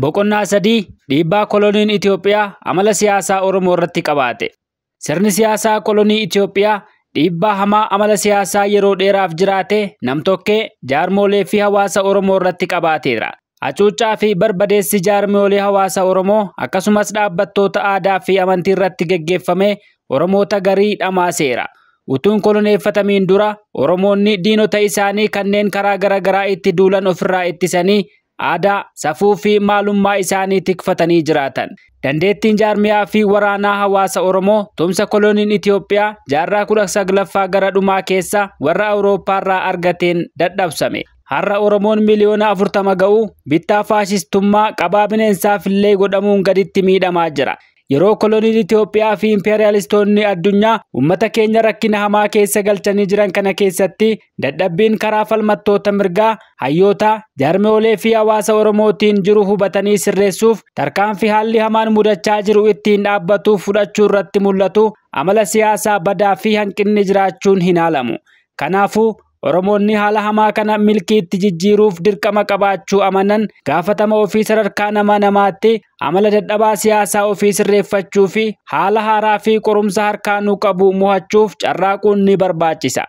Boqonnaa 3 dhiibbaa koloniin Itoophiyaa amala siyaasaa Oromoo irratti qabaate. Sirni siyaasaa kolonii Itoophiyaa dhiibbaa hamaa amala siyaasaa yeroo dheeraaf jiraate namtokkee jaarmolee fi hawaasa Oromoo irratti qabaateera. Hacuuccaa fi barbadeessi jaarmolee hawaasa Oromoo akkasumas dhaabbattoota aadaa fi amantii irratti geggeeffame Oromoota garii dhamaaseera. Utuun koloneeffatamiin dura Oromoonni diinota isaanii kanneen karaa garaagaraa itti duulan ofirraa ittisanii aadaa, safuu fi maalummaa isaanii tikfatanii jiraatan. Dandeettiin jaarmiyaa fi waraanaa hawaasa Oromoo tumsa koloniin Itoophiyaa jaarraa 19ffaa gara dhumaa keessa warra Awurooppaarraa argateen dadhabsame. Har'a Oromoon miliyoona 40 ga'u bittaa faashistummaa qabaa bineensaaf illee godhamuun gaditti miidhamaa jira. Yeroo koloniin Itoophiyaa fi impeeriyaalistoonni addunyaa uummata keenya rakkina hamaa keessa galchanii jiran kana keessatti dadhabbiin karaa falmattoota mirgaa, hayyoota, jaarmiyoolee fi hawaasa Oromootiin jiru hubatanii sirreessuuf tarkaanfii haalli hamaan mudachaa jiru ittiin dhaabbatuuf fudhachuu irratti mul'atu amala siyaasaa badaa fi hanqinni jiraachuun hin haalamu. Kanaafuu Oromoonni haala hamaa kana milkiitti jijjiiruuf dirqama qabaachuu amanan gaafatama ofii sadarkaa nama namaatti amala dadhabaa siyaasaa ofii sirreeffachuu fi haala haaraa fi qorumsa harkaanuu qabu mo'achuuf carraaquun ni barbaachisa.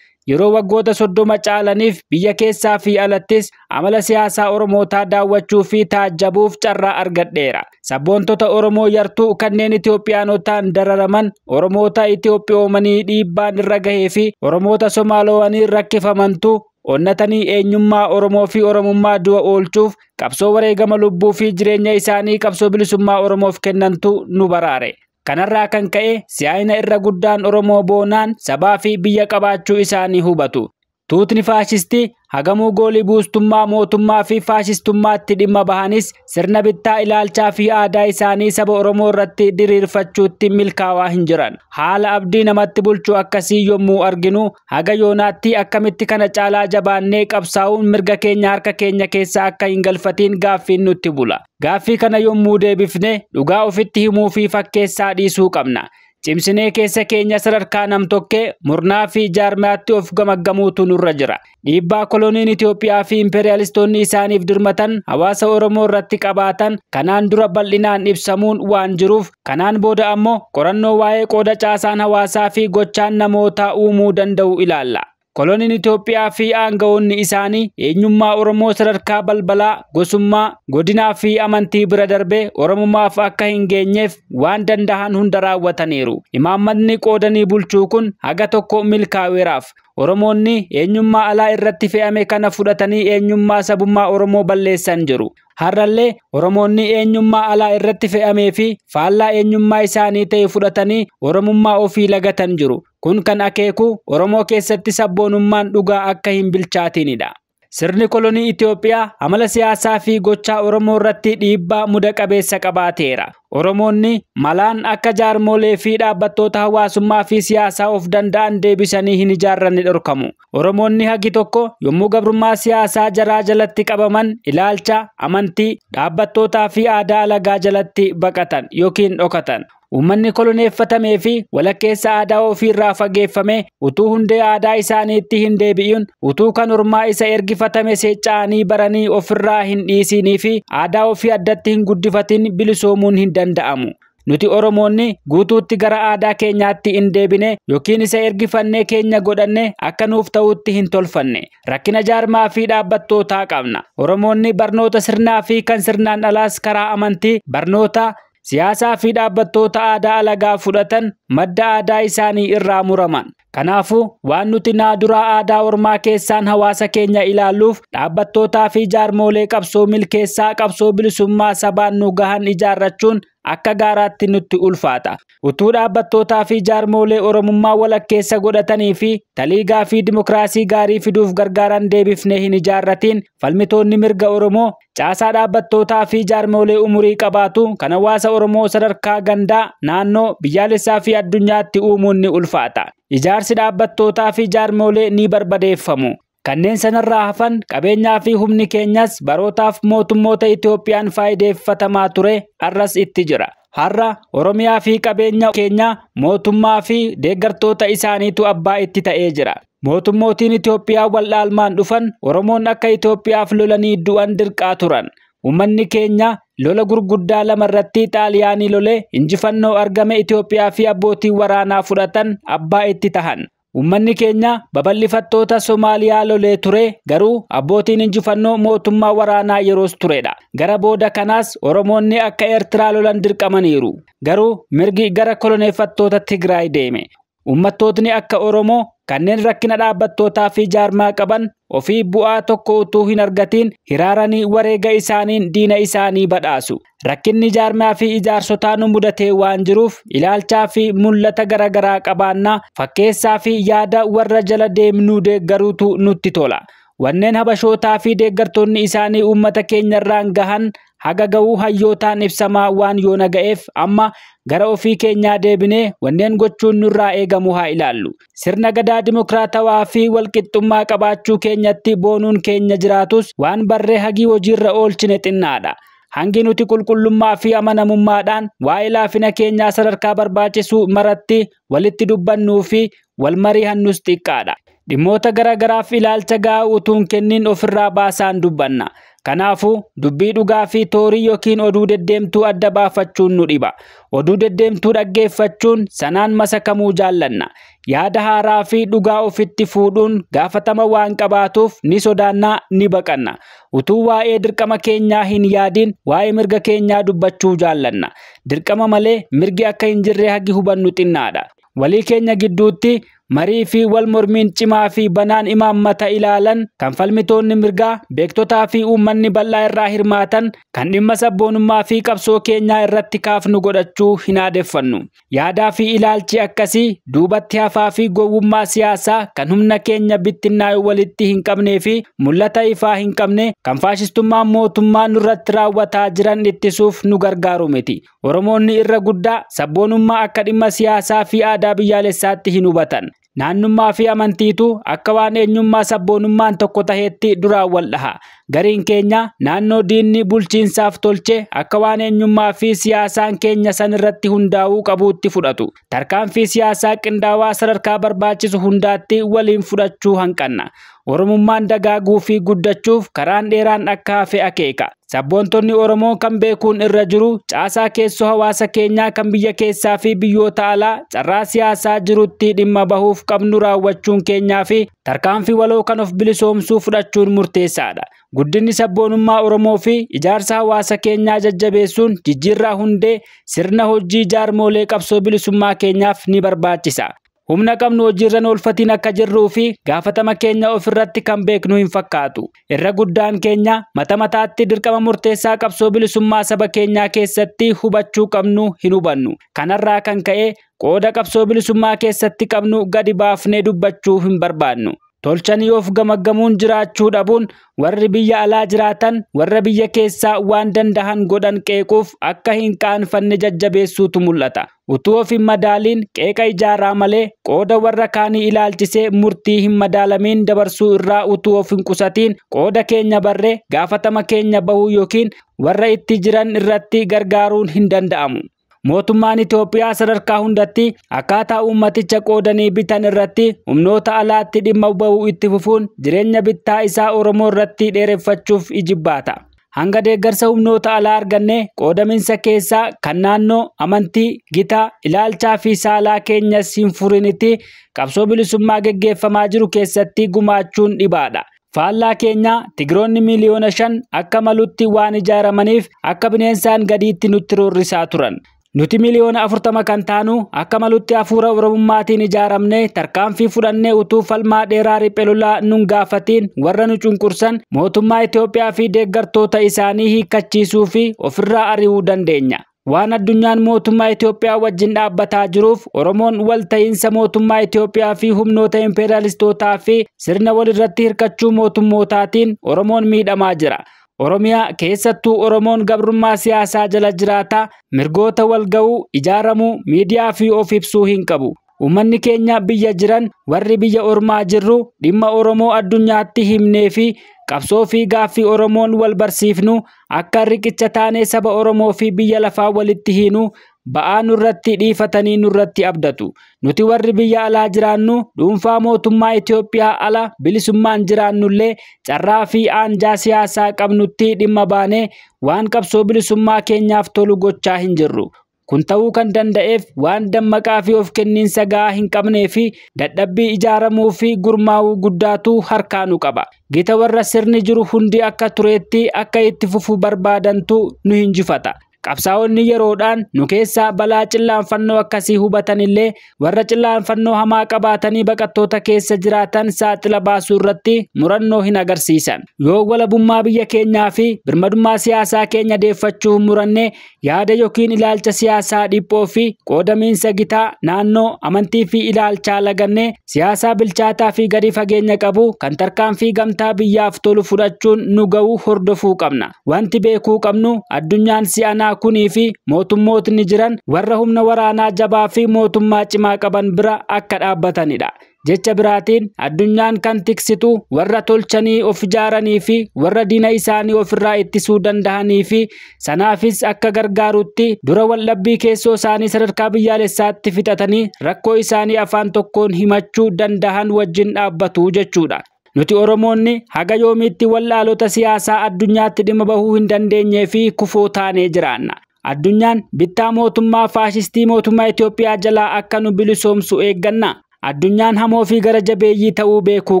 Yeroo waggoota 30 caalaniif biyya keessaa fi alattis amala siyaasaa Oromootaa daawwachuu fi taajjabuuf carraa argadheera. Sabboontota Oromoo yartuu kanneen Itoophiyaanotaan dararaman, Oromoota Itoophiyoomanii dhiibbaan irra gahee fi Oromoota Somaaloowwanii rakkifamantu onnatanii eenyummaa Oromoo fi Oromummaa du'a oolchuuf qabsoo wareegama lubbuu fi jireenya isaanii qabsoo bilisummaa Oromoof kennantu nu baraare. Kanarraa kan ka'e siyaayina irra guddaan Oromoo boonaan sabaa fi biyya qabaachuu isaanii hubatu. Tuutni faashistii hagamuu goolii buustummaa mootummaa fi faashistummaatti dhimma bahanis sirna bittaa ilaalchaa fi aadaa isaanii saba Oromoo irratti diriirfachuutti milkaa'aa hin jiran. Haala abdii namatti bulchu akkasii yommuu arginu haga yoonaatti akkamitti kana caalaa jabaannee qabsaa'uun mirga keenya harka keenya keessa akka hin galfatiin gaaffiin nutti bula. Gaaffii kana yommuu deebifne dhugaa ofitti himuu fi fakkeessaa dhiisuu qabna. Cimsinee keessa keenya sadarkaa namtokkee murnaa fi jaarmiyaatti of gamaggamuutu nurra jira. Dhiibbaa koloniin Itoophiyaa fi impeeriyaalistoonni isaaniif dirmatan hawaasa Oromoo irratti qabaatan kanaan dura bal'inaan ibsamuun waan jiruuf kanaan booda ammoo qorannoo waa'ee qooda caasaan hawaasaa fi gochaan namootaa uumuu danda'u ilaalla. Koloniin Itoophiyaa fi aangawoonni isaanii eenyummaa Oromoo sadarkaa balbalaa, gosummaa, godinaa fi amantii bira darbee Oromummaaf akka hin geenyeef waan danda'an hunda raawwataniiru. Imaammatni qoodanii bulchuu kun haga tokko milkaa'eeraaf. Oromoonni eenyummaa alaa irratti fe'ame kana fudhatanii eenyummaa sabummaa Oromoo balleessan jiru. Har'allee Oromoonni eenyummaa alaa irratti fe'amee fi faallaa eenyummaa isaanii ta'e fudhatanii Oromummaa ofii lagatan jiru. Kun kan akeeku Oromoo keessatti sabboonummaan dhugaa akka hin bilchaatinidha. Sirni kolonii Itoophiyaa amala siyaasaa fi gochaa Oromoo irratti dhiibbaa muda qabeessa qabaateera. Oromoonni malaan akka jaarmolee fi dhaabbattoota hawaasummaa fi siyaasaa of danda'an deebisanii hin ijaarranne dhorkamu. Oromoonni hagi tokko yommuu gabrummaa siyaasaa jaraa jalatti qabaman ilaalcha, amantii, dhaabbattootaa fi aadaa alagaa jalatti baqatan yookiin dhokatan. Uummanni koloneeffatamee fi walakkeessa aadaa ofiirraa fageeffame utuu hundee aadaa isaaniitti hin deebi'in utuu kan ormaa isa ergifatame seecca'anii baranii ofirraa hin dhiisinii fi aadaa ofii addatti hin guddifatin bilisoomuun hin danda'amu. Nuti Oromoonni guutuutti gara aadaa keenyaatti hin deebine yookiin isa ergifannee keenya godhanne akka nuuf ta'utti hin tolfanne. Rakkina jaarmaa fi dhaabbattootaa qabna. Oromoonni barnoota sirnaa fi kan sirnaan alaas karaa amantii barnoota siyaasaa fi dhaabbattoota aadaa alagaa fudhatan madda aadaa isaanii irraa muraman. Kanaafuu waan nuti naaduraa aadaa ormaa keessaan hawaasa keenya ilaalluuf dhaabbattootaa fi jaarmolee qabsoo milkeessaa qabsoo bilisummaa sabaan nu gahan ijaarrachuun akka gaaraatti nutti ulfaata. Utuu dhaabbattootaa fi jaarmolee Oromummaa walakkeessa godhatanii fi taliigaa fi dimokiraasii gaarii fiduuf gargaaran deebifnee hin ijaarratiin falmitoonni mirga Oromoo caasaa dhaabbattootaa fi jaarmolee umurii qabaatu kan hawaasa Oromoo sadarkaa gandaa, naannoo, biyyaalessaa fi addunyaatti uumuun ni ulfaata. Ijaarsi dhaabbattootaa fi jaarmolee ni barbadeeffamu. Kanneen sanarraa hafan qabeenyaa fi humni keenyas barootaaf mootummoota Itoophiyaan faayideeffatamaa ture har'as itti jira. Har'a Oromiyaa fi qabeenya keenya mootummaa fi deeggartoota isaaniitu abbaa itti ta'ee jira. Mootummootiin Itoophiyaa wal dhaalmaan dhufan Oromoon akka Itoophiyaaf lolanii du'an dirqaa turan. Uummanni keenya lola gurguddaa lamarratti Xaaliyaanii lolee injifannoo argame Itoophiyaa fi abbootii waraanaa fudhatan abbaa itti tahan. Uummanni keenya babal'ifattoota Somaaliyaa lolee ture garuu abbootiin injifannoo mootummaa waraanaa yeroos turedha. Gara booda kanaas Oromoonni akka Eertiraa lolan dirqamaniiru. Garuu mirgi gara koloneeffattoota Tigraay deeme. Uummattootni akka Oromoo kanneen rakkina dhaabbattootaa fi jaarmaa qaban ofii bu'aa tokko utuu hin argatiin hiraaranii wareega isaaniin diina isaanii badhaasu. Rakkinni jaarmaa fi ijaarsotaa nu mudatee waan jiruuf ilaalchaa fi mul'ata garaagaraa qabaannaa fakkeessaa fi yaada warra jala deemnuu deeggaruutu nutti tola. Wanneen habashootaa fi deeggartoonni isaanii uummata keenyarraan gahan haga ga'uu hayyootaan ibsamaa waan yoona ga'eef amma gara ofii keenyaa deebinee wanneen gochuun nurraa eegamu haa ilaallu. Sirna gadaa dimokiraatawaa fi walqixxummaa qabaachuu keenyatti boonuun keenya jiraatus waan barree hagii hojiirra oolchine xinnaadha. Hangi nuti qulqullummaa fi amanamummaadhaan waa'ee laafina keenyaa sadarkaa barbaachisu maratti walitti dubbannuu fi wal mari'annus xiqqaadha. Dhimmoota garaagaraaf ilaalcha gahaa utuu hin kennin ofirraa baasaan dubbanna. Kanaafuu dubbii dhugaa fi toorii yookiin oduu deddeemtuu adda baafachuun nu dhiba. Oduu deddeemtuu dhaggeeffachuun sanaan masakamuu jaallanna. Yaada haaraa fi dhugaa ofitti fuudhuun gaafatama waan qabaatuuf ni sodaannaa ni baqanna. Utuu waa'ee dirqama keenyaa hin yaadin waa'ee mirga keenyaa dubbachuu jaallanna. Dirqama malee mirgi akka hin jirre hagi hubannu xinnaadha. Walii keenya gidduutti marii fi wal mormiin cimaa fi banaan imaammata ilaalan kan falmitoonni mirgaa beektotaa fi uummanni bal'aa irraa hirmaatan kan dhimma sabboonummaa fi qabsoo keenyaa irratti kaafnu godhachuu hin aadeffannu. Yaadaa fi ilaalchi akkasii duubatti hafaa fi gowwummaa siyaasaa kan humna keenya bittinnaa'u walitti hin qabnee fi mul'ata ifaa hin qabne kan faashistummaa mootummaa nurratti raawwataa jiran ittisuuf nu gargaaru miti. Oromoonni irra guddaa sabboonummaa akka dhimma siyaasaa fi aadaa biyyaalessaatti hin hubatan. Naannummaa fi amantiitu akka waan eenyummaa sabboonummaan tokko taheetti duraan wal dhaha. Gariin keenya naannoo diinni bulchiinsaaf tolche akka waan eenyummaa fi siyaasaan keenya san irratti hundaa'uu qabuutti fudhatu. Tarkaanfii siyaasaa qindaawaa sadarkaa barbaachisu hundaatti waliin fudhachuu hanqanna. Oromummaan dagaaguu fi guddachuuf karaan dheeraan akka hafe akeeka. Sabboontonni Oromoo kan beekuun irra jiru caasaa keessoo hawaasa keenyaa kan biyya keessaa fi biyyoota alaa carraa siyaasaa jirutti dhimma bahuuf qabnu raawwachuun keenyaa fi tarkaanfii waloo kan of bilisoomsuu fudhachuun murteessaadha. Guddinni sabboonummaa Oromoo fi ijaarsa hawaasa keenyaa jajjabeessuun jijjiirraa hundee sirna hojii jaarmolee qabsoo bilisummaa keenyaaf ni barbaachisa. Humna qabnu hojiirra oolfatiin akka jirruu fi gaafatama keenya ofirratti kan beeknu hin fakkaatu. Irra guddaan keenya mata mataatti dirqama murteessaa qabsoo bilisummaa saba keenyaa keessatti hubachuu qabnu hin hubannu. Kanarraa kan ka'e qooda qabsoo bilisummaa keessatti qabnu gadi baafnee dubbachuu hin barbaannu. Tolchanii of gamaggamuun jiraachuu dhabuun warri biyya alaa jiraatan warra biyya keessaa waan dandahan godhan qeequuf akka hin qaanfanne jajjabeessuutu mul'ata. Utuu of hin madaaliin qeeqa ijaaraa malee qooda warra kaanii ilaalchisee murtii hin madaalamiin dabarsuu irraa utuu of hin qusatiin qooda keenya barree gaafatama keenya bahuu yookiin warra itti jiran irratti gargaaruun hin danda'amu. Mootummaan Itoophiyaa sadarkaa hundatti akkaataa uummaticha qoodanii bitan irratti humnoota alaatti dhimma bahuu itti fufuun jireenya bittaa isaa Oromoo irratti dheereffachuuf ijibbaata. Hanga deeggarsa humnoota alaa arganne qoodaminsa keessaa kan naannoo, amantii, gitaa, ilaalchaa fi saalaa keenyas hin furinitti qabsoo bilisummaa geggeeffamaa jiru keessatti gumaachuun dhibaadha. Faallaa keenyaa Tigiroonni 5 million akka malutti waan ijaaramaniif akka bineensaan gadiitti nutti roorrisaa turan. Nuti 40 million kan taanu akka malutti hafuura Oromummaatiin ijaaramne tarkaanfii fudhannee utuu falmaa dheeraa riphee lolaa nun gaafatiin warra nu cunqursan mootummaa Itoophiyaa fi deeggartoota isaanii hiikkachiisuu fi ofirraa ari'uu dandeenya. Waan addunyaan mootummaa Itoophiyaa wajjin dhaabbataa jiruuf Oromoon walta'iinsa mootummaa Itoophiyaa fi humnoota impeeriyalistootaa fi sirna walirratti hirkachuu mootummootaatiin Oromoon miidhamaa jira. Oromiyaa keessattuu Oromoon gabrummaa siyaasaa jala jiraata, mirgoota walga'uu, ijaaramuu, miidiyaa fi of ibsuu hin qabu. Uummanni keenya biyya jiran warri biyya ormaa jirru dhimma Oromoo addunyaatti himnee fi qabsoo fi gaaffii Oromoon wal barsiifnu akka riqicha taanee saba Oromoo fi biyya lafaa walitti hiinu ba'aa nurratti dhiifatanii nurratti abdatu. Nuti warri biyya alaa jiraannu dhuunfaa mootummaa Itoophiyaa ala bilisummaan jiraannullee carraa fi aanjaa siyaasaa qabnutti dhimma baanee waan qabsoo bilisummaa keenyaaf tolu gochaa hin jirru. Kun ta'uu kan danda'eef waan dammaqaa fi of kenniinsa gahaa hin qabnee fi dadhabbii ijaaramuu fi gurmaa'uu guddaatu harkaa nu qaba. Gita warra sirni jiru hundi akka tureetti akka itti fufu barbaadantu nu hinjifata. Qabsaa'onni yeroodhaan nu keessaa balaa cillaanfannoo akkasii hubatanillee warra cillaanfannoo hamaa qabaatanii baqattoota keessa jiraatan saaxila baasuu irratti murannoo hin agarsiisan. Yoo walabummaa biyya keenyaa fi birmadummaa siyaasaa keenya deeffachuuf muranne yaada yookiin ilaalcha siyaasaa dhiphoo fi qoodamiinsa gitaa naannoo amantii fi ilaalchaa laganne siyaasaa bilchaataa fi gadi fageenya qabu kan tarkaanfii gamtaa biyyaaf tolu fudhachuun nu ga'uu hordofuu qabna. Wanti beekuu qabnu addunyaan si'anaa kunii fi mootummootni jiran warra humna waraanaa jabaa fi mootummaa cimaa qaban bira akka dhaabbatanidha. Jecha biraatiin addunyaan kan tiksitu warra tolchanii of ijaaranii fi warra diina isaanii ofirraa ittisuu danda'anii fi sanaafis akka gargaarutti dura waldhabbii keessoo isaanii sadarkaa biyyaalessaatti fixatanii rakkoo isaanii afaan tokkoon himachuu danda'an wajjin dhaabbatu jechuudha. Nuti Oromoonni haga yoomiitti wallaalota siyaasaa addunyaatti dhimma bahuu hin dandeenyee fi kufoo taanee jiraanna. Addunyaan bittaa mootummaa faashistii mootummaa Itoophiyaa jalaa akka nu bilisoomsu eegganna. Addunyaan hamoo fi gara jabeeyyii ta'uu beekuu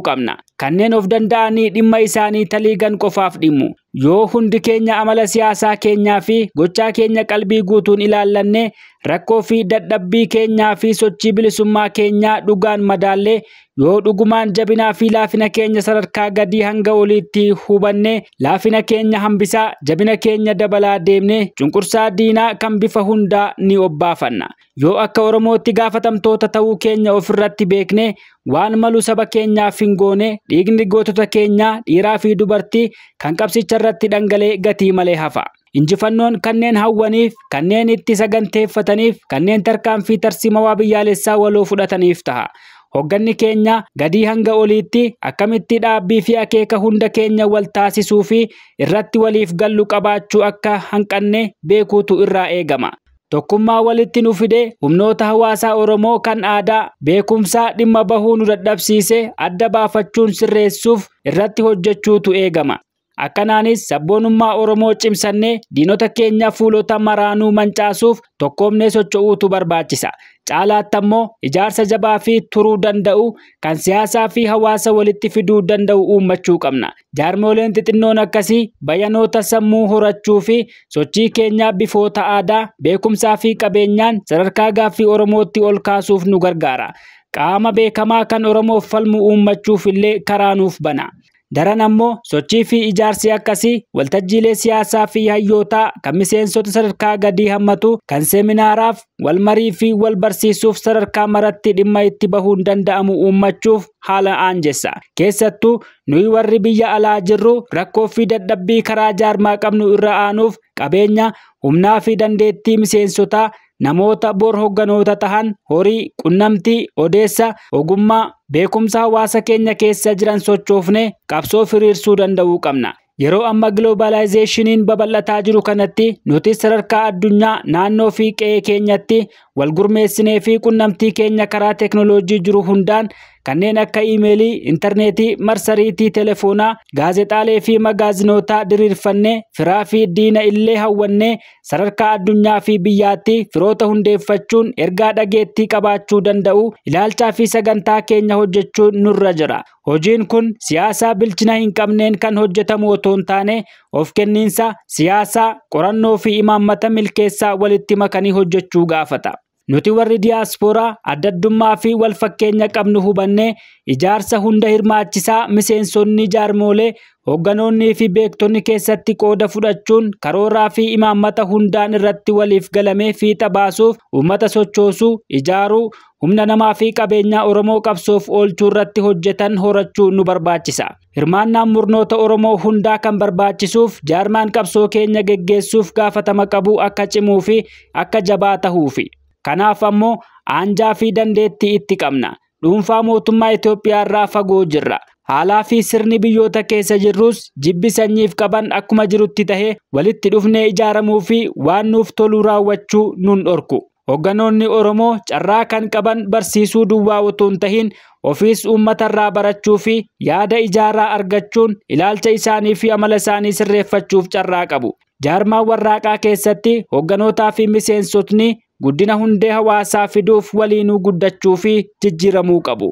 qabna. Kanneen of danda'anii dhimma isaanii taliigan qofaaf dhimmu. Yoo hundi keenya amala siyaasaa keenyaa fi gochaa keenya qalbii guutuun ilaallanne rakkoo fi dadhabbii keenyaa fi sochii bilisummaa keenyaa dhugaan madaallee yoo dhugumaan jabinaa fi laafina keenya sadarkaa gadii hanga oliitti hubanne laafina keenya hambisaa jabina keenya dabalaa deemne cunqursaa diinaa kan bifa hundaa ni obbaafanna. Yoo akka Oromootti gaafatamtoota ta'uu keenya ofirratti beekne waan malu saba keenyaaf hin goone dhiigni gootota keenyaa dhiiraa fi dubartii kan qabsicha irratti dhangalee gatii malee hafa. Injifannoon kanneen hawwaniif, kanneen itti saganteeffataniif, kanneen tarkaanfii tarsiimawaa biyyaalessaa waloo fudhataniif ta'a. Hogganni keenya gadii hanga oliitti akkamitti dhaabbii fi akeeka hunda keenya wal taasisuu fi irratti waliif gallu qabaachuu akka hanqanne beekuutu irraa eegama. Tokkummaa walitti nu fide humnoota hawaasaa Oromoo kan aadaa beekumsaa dhimma bahuu nu dadhabsiise adda baafachuun sirreessuuf irratti hojjechuutu eegama. Akkanaanis sabboonummaa Oromoo cimsannee diinota keenya fuulota maraanuu mancaasuuf tokkoomnee socho'uutu barbaachisa. Caalaatti ammoo ijaarsa jabaa fi turuu danda'u kan siyaasaa fi hawaasa walitti fiduu danda'u uummachuu qabna. Jaarmoleen xixinnoon akkasii bayanoota sammuu horachuu fi sochii keenyaa bifoota aadaa, beekumsaa fi qabeenyaan sadarkaa gaaffii Oromootti ol kaasuuf nu gargaara. Qaama beekamaa kan Oromoof falmu uummachuuf illee karaa nuuf bana. Daran ammoo sochii fi ijaarsi akkasii waltajjiilee siyaasaa fi hayyootaa kan miseensota sadarkaa gadii hammatu kan seeminaaraaf wal marii fi wal barsiisuuf sadarkaa maratti dhimma itti bahuun danda'amu uummachuuf haala aanjessa. Keessattuu nuyi warri biyya alaa jirru rakkoo fi dadhabbii karaa jaarmaa qabnu irra aanuuf qabeenya, humnaa fi dandeettii miseensotaa namoota bor hogganoota tahan horii, qunnamtii, odeessa, ogummaa, beekumsa hawaasa keenya keessa jiran sochoofne qabsoo firiirsuu danda'uu qabna. Yeroo amma giloobaalaayizeeshiniin babal'ataa jiru kanatti nuti sadarkaa addunyaa naannoo fi qe'ee keenyatti wal gurmeessinee fi qunnamtii keenya karaa teeknooloojii jiru hundaan kanneen akka iimeelii, intarneetii, marsariitii, telefoonaa, gaazexaalee fi magaazinootaa diriirfannee firaa fi diina illee hawwannee sadarkaa addunyaa fi biyyaatti firoota hundeeffachuun ergaa dhageettii qabaachuu danda'u ilaalchaa fi sagantaa keenya hojjechuun nurra jira. Hojiin kun siyaasaa bilchina hin qabneen kan hojjetamu otoo hin taane of kenniinsa siyaasaa, qorannoo fi imaammata milkeessaa walitti makanii hojjechuu gaafata. Nuti warri diyaaspooraa adda addummaa fi wal fakkeenya qabnu hubannee ijaarsa hunda hirmaachisaa miseensonni jaarmolee hogganoonnii fi beektonni keessatti qooda fudhachuun karooraa fi imaammata hundaan irratti waliif galamee fiixa baasuuf uummata sochoosuu, ijaaruu, humna namaa fi qabeenyaa Oromoo qabsoof oolchuu irratti hojjetan horachuu nu barbaachisa. Hirmaannaan murnoota Oromoo hundaa kan barbaachisuuf jaarmaan qabsoo keenya geggeessuuf gaafatama qabu akka cimuu fi akka jabaa tahuufi. Kanaaf ammoo aanjaa fi dandeettii itti qabna. Dhuunfaa mootummaa Itoophiyaa irraa fagoo jirra. Haalaa fi sirni biyyoota keessa jirrus jibbi sanyiif qaban akkuma jirutti tahee walitti dhufnee ijaaramuu fi waan nuuf tolu raawwachuu nun dhorku. Hoogganoonni Oromoo carraa kan qaban barsiisuu duwwaa otoo hin tahin ofiis uummatarraa barachuu fi yaada ijaaraa argachuun ilaalcha isaanii fi amala isaanii sirreeffachuuf carraa qabu. Jaarmaa warraaqaa keessatti hoogganootaa fi miseensotni guddina hundee hawaasaa fiduuf waliinuu guddachuu fi jijjiiramuu qabu.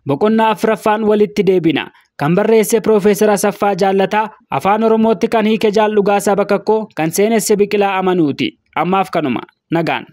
Boqonnaa afuraffaan walitti deebina. Kan barreesse Piroofeesar Asaffaa Jaallataa, Afaan Oromootti kan hiike Jaal Dhugaasaa Bakakkoo, kan seenesse Biqilaa Amanuuti. Ammaaf kanuma. Nagaan.